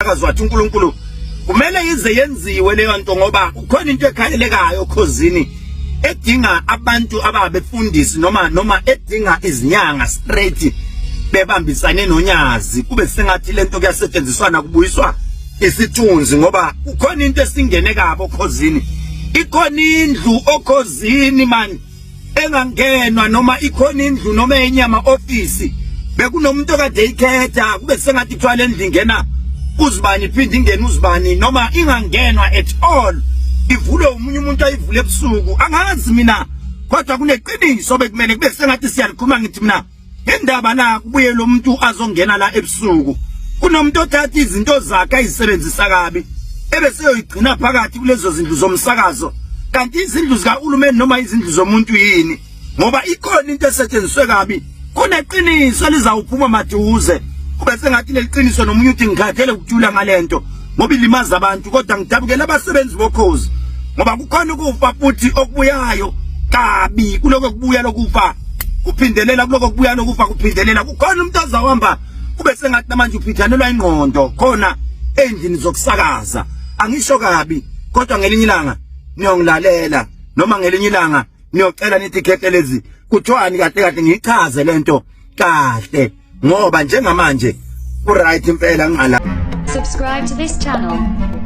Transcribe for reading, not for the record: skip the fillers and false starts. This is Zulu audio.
umsakazo wathi uNkulunkulu kumele ize yenziwe leyo nto ngoba kukhona into ekhalelekayo okhozini edinga abantu ababefundisi noma noma edinga izinyanga straight bebambisane nonyazi kube sengathi lento kuyasetshenziswana kubuyiswa isithunzi ngoba kukhona into esingene kabo okhozini ikhona indlu okhozini man engangenwa noma ikhona indlu noma enyama office bekunomuntu okade ikhetha kube sengathi kuthiwa le ndlu ingena uzibani iphinde ingene uzibani noma ingangenwa at all ivulwe umunye umuntu ayivule ebusuku angazi mina kodwa kuneqiniso bekumele kube sengathi siyalikhuluma ngithi mina Indaba la kubuye lo muntu azongena la ebusuku. Kunomuntu othatha izinto zakhe ayisebenzisa kabi ebese yoyigcina phakathi kulezo zindlu zomsakazo. Kanti izindlu zikahulumeni noma izindlu zomuntu yini? Ngoba ikhona into esetshenziswe kabi. Kuneqiniso elizawuphuma maduze. Kube sengathi leliqiniso nomunye uthi ngikhathele ukuthula ngalento ngoba ilimaza abantu kodwa ngidabukela abasebenzi bokhozi ngoba kukhona ukufa futhi okubuyayo kabi kuloko kubuya lokufa kuphindelela kuloko kubuya lokufa kuphindelela kukhona umuntu azawuhamba kube sengathi namanje uphithanelwa ingqondo khona endlini zokusakaza angisho kabi kodwa ngelinye ilanga niyongilalela noma ngelinye ilanga niyocela nithi khehlelezi kuthiwani kahle kahle ngiyichaze lento kahle ngoba njengamanje ku right impela ngala Subscribe to this channel.